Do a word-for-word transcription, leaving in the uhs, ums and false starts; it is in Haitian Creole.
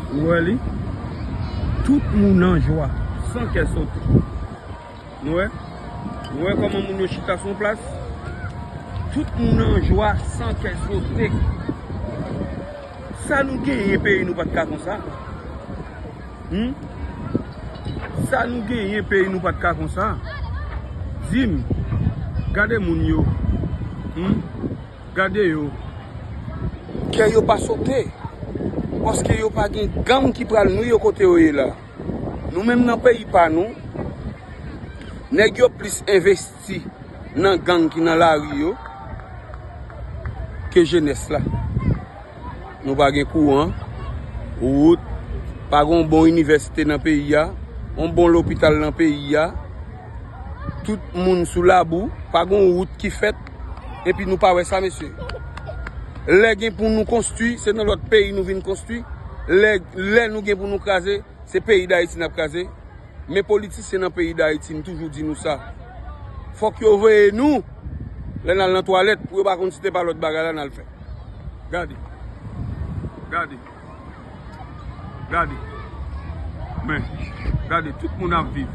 Nou wè li? Tout moun an jwa, san kè sote. Nou wè? Nou wè kòman moun yo chita sou yon plas? Tout moun an jwa, san kè sote. Sa nou genyen peyi nou pa t ka konsa? Hmm? Sa nou genyen peyi nou pa t ka konsa? Di m, gade moun yo. Hmm? Gade yo. Kè yo pa sote. Paske yo pa gen gang ki pral nou yo kote yo ye la. Nou menm nan peyi pa nou, nèg yo plis envesti nan gang ki nan lari yo ke jenès la. Nou pa gen kouran, wout, pa gen yon bon inivèsite nan peyi a, yon bon lopital nan peyi a. Tout moun sou labou, pa gen yon wout ki fèt, epi nou pa wè sa, mesye. Lè gen pou nou konstwi, se nan lòt peyi nou vin konstwi. Lè, lè nou gen pou nou kraze, se peyi Dayiti n ap kraze. Men politisyen nan peyi Dayiti, m toujou di nou sa. Fòk yo veye nou lè n al nan twalèt pou yo pa konn si te pa lòt bagay la n al fè. Gade. Gade. Gade. Men, gade, tout moun ap viv.